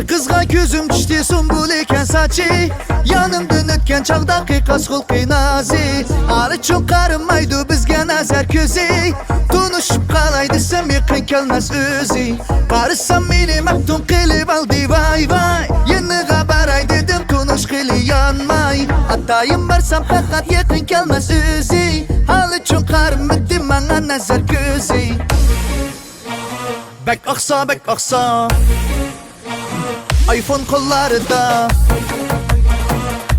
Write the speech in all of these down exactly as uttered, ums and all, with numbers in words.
قىزغا كۆزۈم چۈشتى، سۇمبۇل ئىكەن ساچى. يېنىمدىن ئۆتكەن چاغدا قىيقاس خۇلقى نازى. ئالىچۇق قارىمايدۇ بىزگە نەزەر كۆزى. تونۇشۇپ قالاي دېسەم يېقىن كەلمەس ئۆزى. قارىسام مېنى مەپتۇن قىلىپ ئالدى ۋاي ۋاي. يېنىغا باراي دېدىم تونۇش قىلى يانماي. ئاتايىن بارسام پەقەت يېقىن كەلمەس ئۆزى. ھالىچۇق قارىمىدى ماڭا نەزەر كۆزى. بەك ئاقسا، بەك ئاقسا. ئايفون قوللاردا.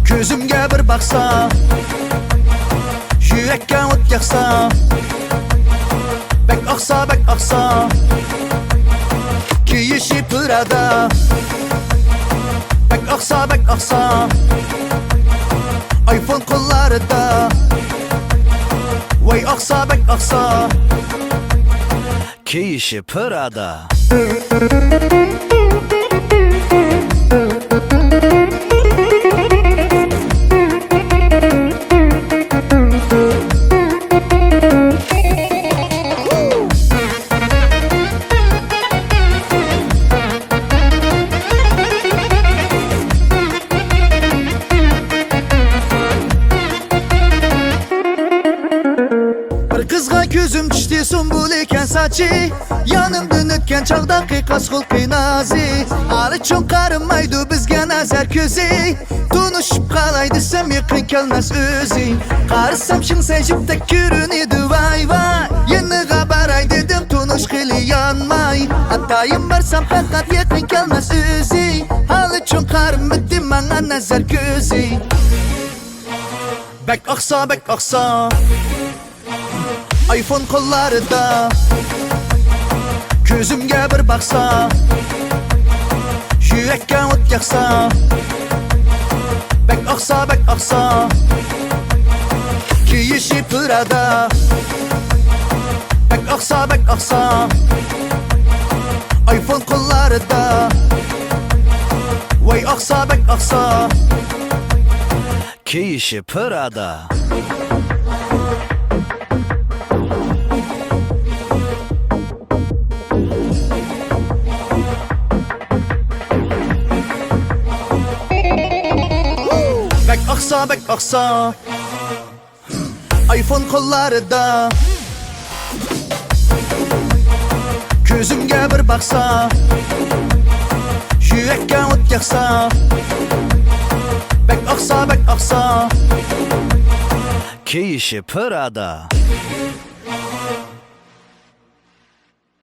كۆزۈمگە بىر باقسا. يۈرەككە ئوت ياقسا. بەك ئاقسا، بەك ئاقسا. كىيىشى پرادا. بەك ئاقسا، بەك ئاقسا. ئايفون قوللاردا. ۋاي ئاقسا، بەك ئاقسا. كىيىشى پرادا. بىر قىزغا كۆزۈم چۈشتى، سۇمبۇل ئىكەن ساچى. يېنىمدىن ئۆتكەن چاغدا قىيقاس خۇلقى نازى. ئالىچۇق قارىمايدۇ بىزگە نەزەر كۆزى. تونۇشۇپ قالاي دېسەم يېقىن كەلمەس ئۆزى. قارىسام شىڭسەي جىپتەك كۆرۈنىدۇ ۋاي ۋاي. يېنىغا باراي دېدىم تونۇش قىلى يانماي. ئاتايىن بارسام پەقەت يېقىن كەلمەس ئۆزى. ھالىچۇق قارىمىدى ماڭا نەزەر كۆزى. بەك ئاقسا، بەك ئاقسا. ئايفون قوللاردا. كۆزۈمگە بىر باقسا. يۈرەككە ئوت ياقسا. بەك ئاقسا، بەك ئاقسا. كىيىشى پرادا. بەك ئاقسا، بەك ئاقسا. ئايفون قوللاردا. ۋاي ئاقسا، بەك ئاقسا. كىيىشى پرادا. بەك ئاقسا، بەك ئاقسا. ئايفون قوللاردا. كۆزۈمگە بىر باقسا، يۈرەككە ئوت ياقسا، بەك ئاقسا، بەك ئاقسا، كىيىشى پرادا.